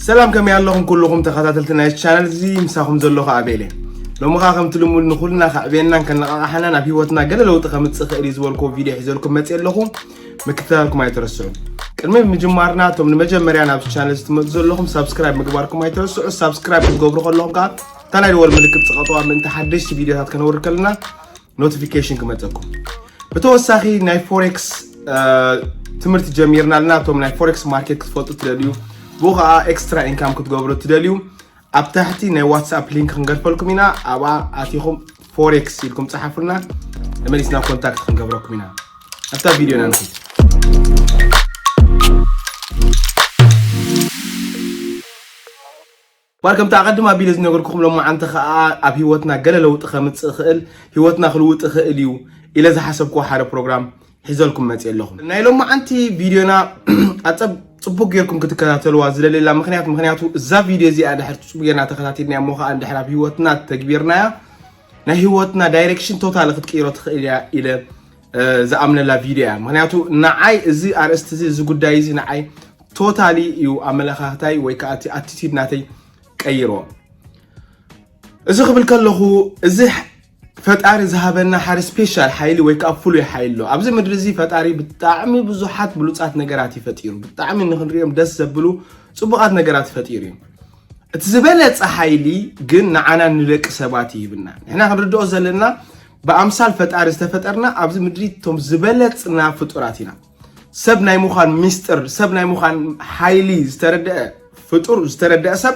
ሰላም፣ ከመይ ኣለኹም ኩልኹም ተኸታተልቲ ናይ ቻነል እዚ? ምሳኹም ዘለኹ ኣቤል እየ። ሎሚ ኸዓ ከምቲ ልሙድ ንኹልና ከዕብየናን ከነቓቕሓናን ኣብ ህይወትና ገለ ለውጢ ከምጽእ ይኽእል እዩ ዝበልኩዎ ቪድዮ ሒዘልኩም መጽእ ኣለኹ። ምክትታልኩም ኣይትረስዑ። ቅድሚ ምጅማርና፣ እቶም ንመጀመርያ ናብ ቻነል እዚ ትመጹ ዘለኹም ሳብስክራይብ ምግባርኩም ኣይትረስዑ። ሳብስክራይብ ክትገብሩ ከለኹም ከኣ እታ ናይ ደወል ምልክት ጽቐጥዋ፣ ምእንቲ ሓደሽቲ ቪድዮታት ከነውርድ ከለና ኖቲፊኬሽን ክመጸኩም። ብተወሳኺ ናይ ፎሬክስ ትምህርቲ ጀሚርና ኣለና። እቶም ናይ ፎሬክስ ማርኬት ክትፈልጡ ትደልዩ፣ ብኡ ከዓ ኤክስትራ ኢንካም ክትገብሩ ትደልዩ፣ ኣብ ታሕቲ ናይ ዋትስኣፕ ሊንክ ክንገድፈልኩም ኢና። ኣብኣ ኣቲኹም ፎሬክስ ኢልኩም ጸሓፉልና፣ መሊስና ኮንታክት ክንገብረኩም ኢና። ኣብታ ቪድዮና ንኺድ። ጓል ከምቲ ኣቐድም ኣቢለ ዝነገርኩኹም፣ ሎማዓንቲ ኸኣ ኣብ ህይወትና ገለ ለውጢ ከምጽእ እኽእል፣ ህይወትና ክልውጥ እኽእል እዩ ኢለ ዝሓሰብኩዎ ሓደ ፕሮግራም ሒዘልኩም መጽእ ኣለኹ። ናይ ሎማዓንቲ ቪድዮና ኣጸብ ጽቡቅ ጌርኩም ክትከታተልዋ ዝደልየላ ምኽንያት፣ ምኽንያቱ እዛ ቪድዮ እዚኣ ድሕር ጽቡቅ ጌርና ተኸታቲልናያ እሞ ኸኣ እንድሕር ኣብ ህይወትና ተግቢርናያ፣ ናይ ህይወትና ዳይሬክሽን ቶታሊ ክትቅይሮ ትኽእል እያ ኢለ ዝኣምነላ ቪድዮ እያ። ምኽንያቱ ንዓይ እዚ ኣርእስቲ እዚ፣ እዚ ጉዳይ እዚ ንዓይ ቶታሊ እዩ ኣመለኻኽታይ ወይ ከዓ እቲ ኣቲቲድ ናተይ ቀይርዎ። እዚ ክብል ከለኹ፣ እዚ ፈጣሪ ዝሃበና ሓደ ስፔሻል ሓይሊ ወይ ከዓ ፍሉይ ሓይሊ ኣሎ። ኣብዚ ምድሪ እዚ ፈጣሪ ብጣዕሚ ብዙሓት ብሉጻት ነገራት እዩ ፈጢሩ። ብጣዕሚ ንክንሪኦም ደስ ዘብሉ ጽቡቓት ነገራት ፈጢሩ እዩ። እቲ ዝበለጸ ሓይሊ ግን ንዓና ንደቂ ሰባት ይህብና። ንሕና ክንርድኦ ዘለና፣ ብኣምሳል ፈጣሪ ዝተፈጠርና፣ ኣብዚ ምድሪ እቶም ዝበለጽና ፍጡራት ኢና። ሰብ ናይ ምዃን ሚስጥር፣ ሰብ ናይ ምዃን ሓይሊ ዝተረድአ ፍጡር፣ ዝተረድአ ሰብ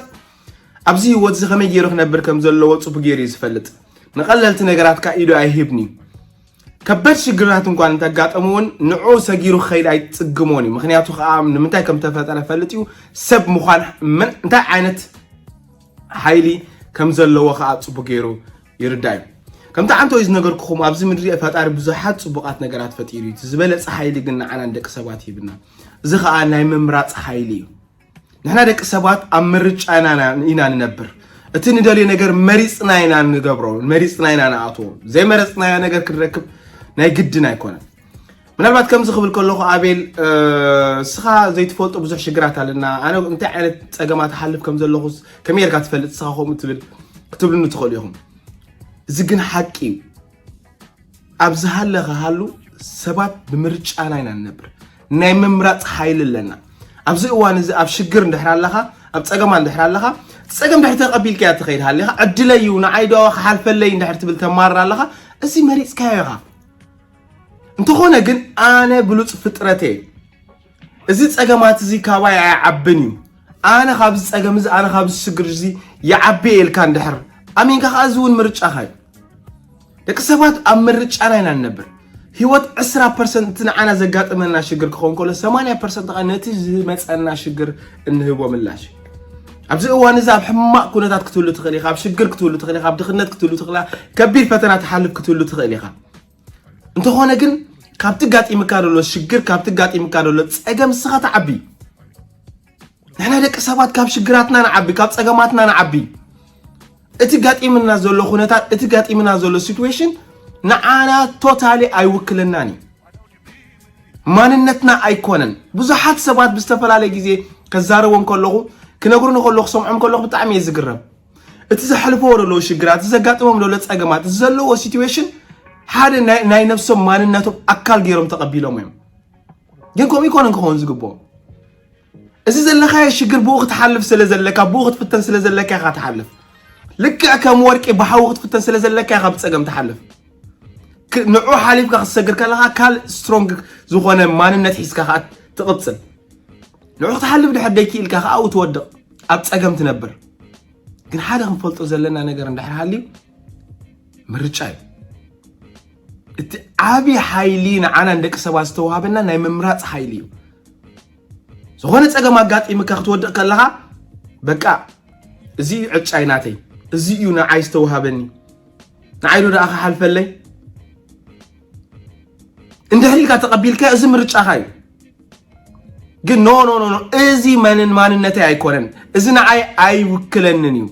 ኣብዚ ህይወት እዚ ከመይ ገይሩ ክነብር ከም ዘለዎ ጽቡቅ ገይሩ እዩ ዝፈልጥ። ንቐለልቲ ነገራት ከኣ ኢዱ ኣይህብን እዩ። ከበድ ሽግራት እንኳን እንተጋጠሙ እውን ንዑ ሰጊሩ ክኸይድ ኣይጽግሞን እዩ። ምኽንያቱ ከኣ ንምንታይ ከም ተፈጠረ ፈልጥ እዩ። ሰብ ምዃን ምን-፣ እንታይ ዓይነት ሓይሊ ከም ዘለዎ ከኣ ጽቡቅ ገይሩ ይርዳእ እዩ። ከምቲ ዓንቶ እዩ ዝነገርኩኹም፣ ኣብዚ ምድሪ ፈጣሪ ብዙሓት ጽቡቓት ነገራት ፈጢሩ እዩ። እቲ ዝበለጸ ሓይሊ ግን ንዓና ንደቂ ሰባት ይህብና። እዚ ከኣ ናይ ምምራጽ ሓይሊ እዩ። ንሕና ደቂ ሰባት ኣብ ምርጫ ኢና፣ ኢና ንነብር። እቲ ንደልዮ ነገር መሪጽና ኢና ንገብሮ፣ መሪጽና ኢና ንኣትዎ። ዘይመረጽናዮ ነገር ክንረክብ ናይ ግድን ኣይኮነን። ምናልባት ከምዚ ክብል ከለኹ፣ ኣቤል፣ እ፣ እስኻ ዘይትፈልጦ ብዙሕ ሽግራት ኣለና። ኣነ እንታይ ዓይነት ጸገማት እሓልፍ ከም ዘለኹስ ከመይ ጌርካ ትፈልጥ እስኻ ከምኡ ትብል፣ ክትብሉኒ ትኽእሉ ኢኹም። እዚ ግን ሓቂ እዩ። ኣብ ዝሃለኸ ሃሉ ሰባት ብምርጫና ኢና ንነብር። ናይ ምምራጽ ሓይሊ ኣለና። ኣብዚ እዋን እዚ ኣብ ሽግር እንድሕር ኣለኻ፣ ኣብ ጸገማ እንድሕር ኣለኻ፣ እቲ ጸገም እንድሕር ተቐቢልካዮ ትኸይድ ሃሊኻ፣ ዕድለይ እዩ፣ ንዓይ ዶ ክሓልፈለይ እንድሕር ትብል ተማርር ኣለኻ፣ እዚ መሪጽካዮ ኢኻ። እንተኾነ ግን ኣነ ብሉጽ ፍጥረት እየ። እዚ ጸገማት እዚ ካባይ ኣይዓብን እዩ። ኣነ ካብዚ ጸገም እዚ፣ ኣነ ካብዚ ሽግር እዚ ይዓቢ እየ ኢልካ እንድሕር ኣሚንካ ከኣ፣ እዚ እውን ምርጫኻ እዩ። ደቂ ሰባት ኣብ ምርጫና ኢና ንነብር። ህይወት ዕስራ ፐርሰንት እቲ ንዓና ዘጋጥመና ሽግር ክኸውን ከሎ፣ ሰማንያ ፐርሰንት ከኣ ነቲ ዝመጸና ሽግር እንህቦ ምላሽ እዩ። ኣብዚ እዋን እዚ ኣብ ሕማቕ ኩነታት ክትህሉ ትኽእል ኢኻ፣ ኣብ ሽግር ክትህሉ ትኽእል ኢኻ፣ ኣብ ድኽነት ክትህሉ ትኽእል ኢኻ፣ ከቢድ ፈተና ትሓልፍ ክትህሉ ትኽእል ኢኻ። እንተኾነ ግን ካብቲ ጋጢምካ ዘሎ ሽግር፣ ካብቲ ጋጢምካ ዘሎ ጸገም ንስኻ ትዓቢ። ንሕና ደቂ ሰባት ካብ ሽግራትና ንዓቢ፣ ካብ ጸገማትና ንዓቢ። እቲ ጋጢምና ዘሎ ኩነታት፣ እቲ ጋጢምና ዘሎ ሲትዌሽን ንዓና ቶታሊ ኣይውክለናን እዩ። ማንነትና ኣይኮነን። ብዙሓት ሰባት ብዝተፈላለየ ግዜ ከዛረቦም ከለኹ፣ ክነግሩኒ ከለኹ፣ ክሰምዖም ከለኹ ብጣዕሚ እየ ዝግረም። እቲ ዘሕልፍዎ ዘለዉ ሽግራት፣ እቲ ዘጋጥሞም ዘሎ ጸገማት፣ እቲ ዘለዎ ሲትዌሽን ሓደ ናይ፣ ናይ ነብሶም ማንነቶም ኣካል ገይሮም ተቐቢሎም እዮም። ግን ከምኡ ኣይኮነን ክኸውን ዝግብኦ። እዚ ዘለኻዮ ሽግር ብኡ ክትሓልፍ ስለ ዘለካ፣ ብኡ ክትፍተን ስለ ዘለካ ኢኻ ትሓልፍ። ልክዕ ከም ወርቂ ብሓዊ ክትፍተን ስለ ዘለካ ኢኻ ብጸገም ትሓልፍ። ክ-፣ ንዑ ሓሊፍካ ክትሰግር ከለኻ፣ ካልእ ስትሮንግ ዝኾነ ማንነት ሒዝካ ኸኣ ትቕጽል። ንዑ ክትሓልፍ ድሕር ደይክኢልካ ኸኣ ኣብኡ ትወድቕ፣ ኣብ ጸገም ትነብር። ግን ሓደ ክንፈልጦ ዘለና ነገር እንድሕር ሃልዩ፣ ምርጫ እዩ። እቲ ዓቢ ሓይሊ ንዓና ንደቂ ሰባት ዝተዋሃበና ናይ ምምራጽ ሓይሊ እዩ። ዝኾነ ጸገም ኣጋጢምካ ክትወድቕ ከለኻ፣ በቃ፣ እዚ እዩ ዕጫይ ናተይ፣ እዚ እዩ ንዓይ ዝተዋሃበኒ፣ ንዓይ ዶ ደኣ ክሓልፈለይ? እንድሕር ኢልካ ተቐቢልካዮ፣ እዚ ምርጫኻ እዩ። ግን ኖ፣ ኖ፣ ኖ፣ ኖ፣ እዚ መንን-፣ ማንነተይ ኣይኮነን፣ እዚ ንዓይ ኣይውክለንን እዩ፣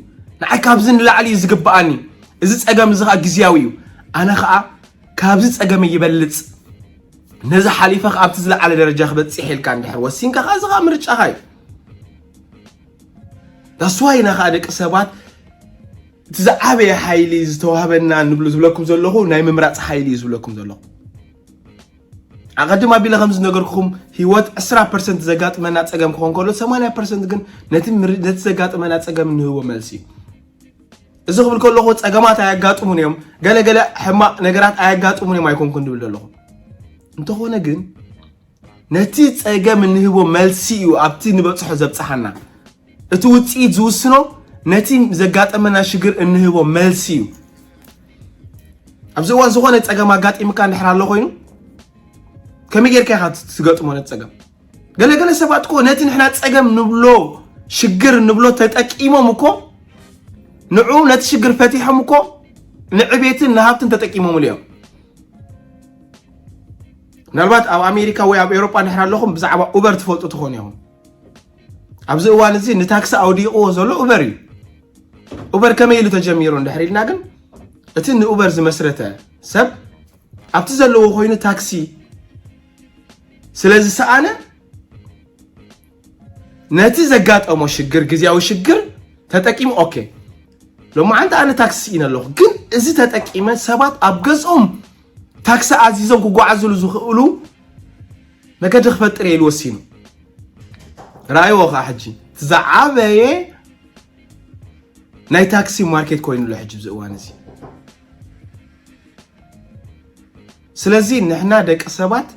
ንዓይ ካብዚ ንላዕሊ እዩ ዝግብኣኒ፣ እዚ ጸገም እዚ ኸኣ ግዝያዊ እዩ፣ ኣነ ኸኣ ካብዚ ጸገመይ ይበልጽ፣ ነዚ ሓሊፈ ኸኣ ኣብቲ ዝለዓለ ደረጃ ክበጽሕ ኢልካ እንድሕር ወሲንካ ኸኣ፣ እዚ ኸኣ ምርጫኻ እዩ። ዳስዋይ ኢና ከዓ ደቂ ሰባት እቲ ዝዓበየ ሓይሊ ዝተዋህበና ንብሉ ዝብለኩም ዘለኹ ናይ ምምራፅ ሓይሊ እዩ ዝብለኩም ዘለኹ። ኣቐድም ኣቢለ ከም ዝነገርኩኹም ህይወት ዕስራ ፐርሰንት ዘጋጥመና ፀገም ክኾን ከሎ ሰማንያ ፐርሰንት ግን ነቲ ምር- ነቲ ዘጋጥመና ፀገም እንህቦ መልሲ እዩ። እዚ ክብል ከለኹ ፀገማት ኣየጋጥሙን እዮም፣ ገለገለ ሕማቕ ነገራት ኣየጋጥሙን እዮም ኣይኮንኩን ድብል ዘለኹ። እንተኾነ ግን ነቲ ፀገም እንህቦ መልሲ እዩ ኣብቲ ንበፅሖ ዘብፅሓና። እቲ ውፅኢት ዝውስኖ ነቲ ዘጋጠመና ሽግር እንህቦ መልሲ እዩ። ኣብዚ እዋን ዝኾነ ፀገም ኣጋጢምካ እንድሕር ኣሎ ኮይኑ ከመይ ጌርካ ኢኻ ትገጥሞ ነቲ ፀገም? ገለገለ ሰባት እኮ ነቲ ንሕና ፀገም ንብሎ ሽግር ንብሎ ተጠቂሞም እኮ ንዑ ነቲ ሽግር ፈቲሖም እኮ ንዕቤትን ንሃብትን ተጠቂሞምሉ እዮም። ምናልባት ኣብ ኣሜሪካ ወይ ኣብ ኤውሮጳ እንድሕር ኣለኹም ብዛዕባ ኡበር ትፈልጡ ትኾኑ ኢኹም። ኣብዚ እዋን እዚ ንታክሲ ኣውዲቕዎ ዘሎ ኡበር እዩ። ኡበር ከመይ ኢሉ ተጀሚሩ እንድሕር ኢልና ግን እቲ ንኡበር ዝመስረተ ሰብ ኣብቲ ዘለዎ ኮይኑ ታክሲ ስለ ዝሰኣነ ነቲ ዘጋጠሞ ሽግር ግዜያዊ ሽግር ተጠቂሙ ኦኬ ሎማዓንቲ ኣነ ታክሲ ስኢነ ኣለኹ ግን እዚ ተጠቂመ ሰባት ኣብ ገዝኦም ታክሲ ኣዚዞም ክጓዓዝሉ ዝኽእሉ መገዲ ክፈጥር እየ ኢሉ ወሲኑ። ረኣይዎ ከዓ ሕጂ እቲ ዝዓበየ ናይ ታክሲ ማርኬት ኮይኑ ኣሎ ሕጂ ኣብዚ እዋን እዚ። ስለዚ ንሕና ደቂ ሰባት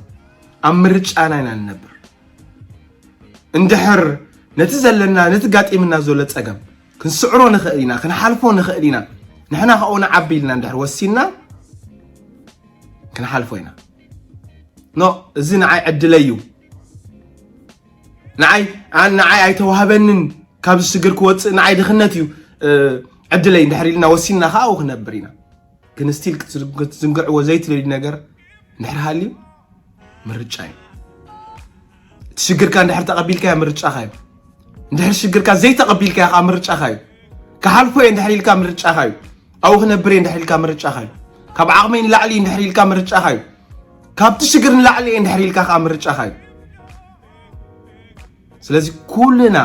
ኣብ ምርጫና ኢና ንነብር። እንድሕር ነቲ ዘለና ነቲ ጋጢምና ዘሎ ፀገም ክንስዕሮ ንኽእል ኢና፣ ክንሓልፎ ንኽእል ኢና። ንሕና ካብኡ ንዓቢ ኢልና እንድሕር ወሲንና ክንሓልፎ ኢና። ኖ እዚ ንዓይ ዕድለይ እዩ። ንዓይ ኣን ንዓይ ኣይተዋህበንን ካብዚ ሽግር ክወፅእ ንዓይ ድኽነት እዩ እ፣ ዕድለይ እንድሕር ኢልና ወሲንና ከዓ ኣብኡ ክነብር ኢና። ግን ስቲል ክትዝንግዕዎ ዘይትደልዩ ነገር እንድሕር ሃልዩ ምርጫ እዩ። እቲ ሽግርካ እንድሕር ተቐቢልካዮ ምርጫኻ እዩ። እንድሕር ሽግርካ ዘይተቐቢልካዮ ከዓ ምርጫኻ እዩ። ክሓልፎ እየ እንድሕር ኢልካ ምርጫኻ እዩ። ኣብኡ ክነብር እየ እንድሕር ኢልካ ምርጫኻ እዩ። ካብ ዓቕመይ ንላዕሊ እዩ እንድሕር ኢልካ ምርጫኻ እዩ። ካብቲ ሽግር ንላዕሊ እየ እንድሕር ኢልካ ከዓ ምርጫኻ እዩ። ስለዚ ኩልና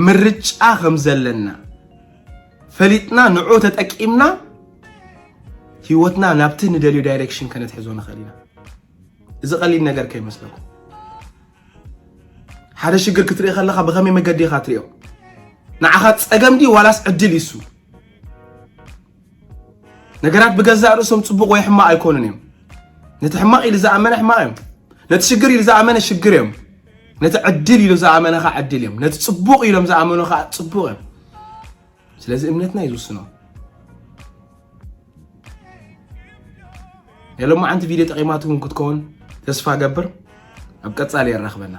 ምርጫ ከም ዘለና ፈሊጥና ንዑ ተጠቂምና ህይወትና ናብቲ ንደልዮ ዳይሬክሽን ከነትሕዞ ንኽእል ኢና። እዚ ቀሊል ነገር ከይመስለኩም። ሓደ ሽግር ክትርኢ ከለኻ ብኸመይ መገዲ ኢኻ ትሪኦ? ንዓኻ ፀገም ድዩ ዋላስ ዕድል ይሱ? ነገራት ብገዛእ ርእሶም ፅቡቕ ወይ ሕማቕ ኣይኮኑን እዮም። ነቲ ሕማቕ ኢሉ ዝኣመነ ሕማቕ እዮም። ነቲ ሽግር ኢሉ ዝኣመነ ሽግር እዮም። ነቲ ዕድል ኢሉ ዝኣመነ ከዓ ዕድል እዮም። ነቲ ፅቡቕ ኢሎም ዝኣመኑ ከዓ ፅቡቕ እዮም። ስለዚ እምነትና እዩ ዝውስኖ። ናይ ሎማዓንቲ ቪድዮ ጠቂማትኩም ክትከውን ተስፋ ገብር። ኣብ ቀፃሊ የራኽበና።